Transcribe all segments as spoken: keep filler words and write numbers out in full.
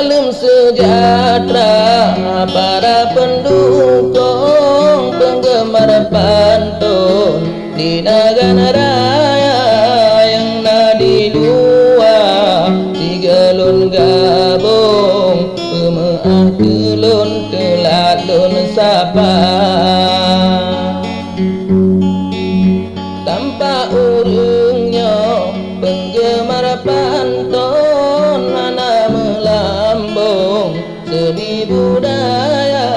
Salam sejahtera para pendukung, penggemar pantun di Nagan Raya nyang na di luwa. Sigoe lôn gabong, peumeu'ah keu lôn, teulat lôn sapa. Tampak ureuëng nyoe penggemar pantun hana meulambong, seuni budaya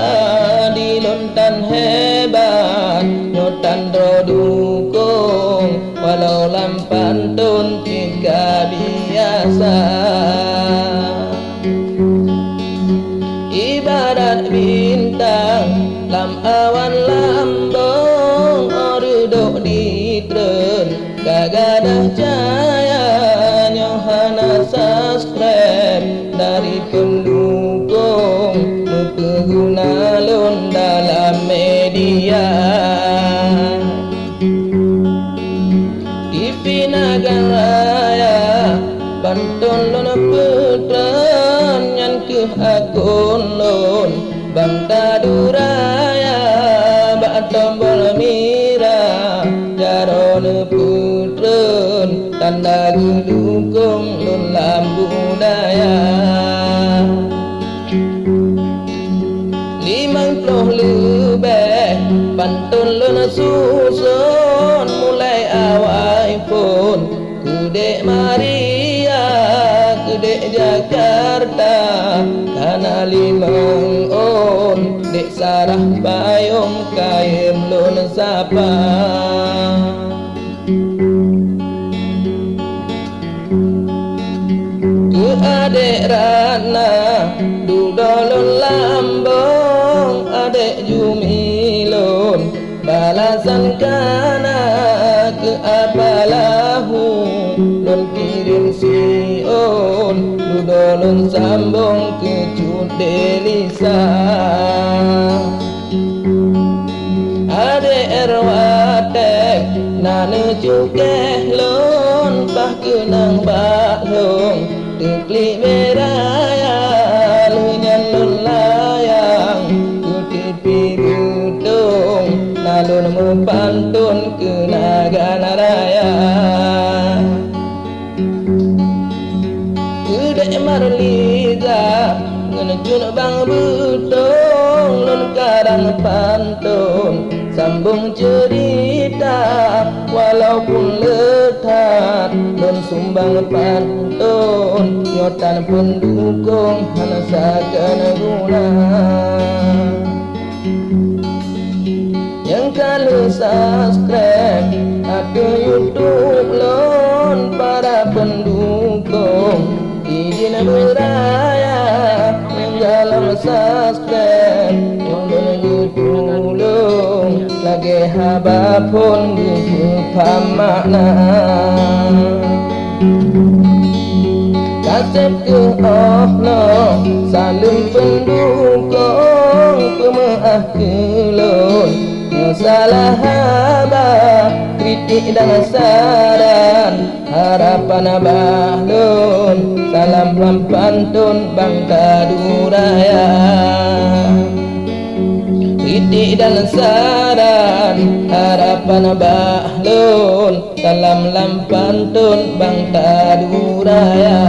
di lôn tan hebat, nyoe tan droe dukong, walau lam pantun cit ka biasa. Ibarat bintang lam awan lambong, 'oh reudok ditreun ka gadoh cahya. Nyoe hana subscribe dari pendukong, meupeuguna lôn dalam media. T V Nagan Raya, pantun lôn peutreun, nyan kheueh akun lôn, Bang Tadu Raya. Bak tombol mirah, jaroe neupeutreun, tanda geudukong lôn lam budaya. Limong ploh leubeh pantun lôn suson, mulai awai phon keu Dek Maria, keu Dek Jakarta, ka na limong ôn, Dek Sarah Payong kayém lôn sapa. Keu Adek Ratna, dudoe lôn lambong, Adek Jumi lôn balasan ka na. Keu Apa Lahu lôn kirém siôn, dudoe lôn sambong keu Cut Dek Lisa. Adek Erwate na neucukéh lôn, paih keunong bak lôn teuklik beuraya. Lheueh nyan lôn layang keu T V Beutong, na lôn meupantun keu Nagan Raya. Keu Dek Marliza ngon Cut Bang Beutong, lôn karang pantun sambong ceurita. Walaupun le that lôn sumbang pantun, nyoe tan peundukong hana sakan guna. Nyang ka lheueh subscribe ateueh YouTube lôn, para peundukong, idin beuraya. Nyang galom subscribe, ulôn geutulông, lagée haba phon geupeupham makna. Kaseb keuh 'oh noe, saleuem peundukong, peumeu'ah keu lôn nyoe salah haba, kritik dan saran, harapan bah lôn, salam lam pantun Bang Tadu Raya. Kritik dan saran, harapan bah lôn, salam lam pantun Bang Tadu Raya.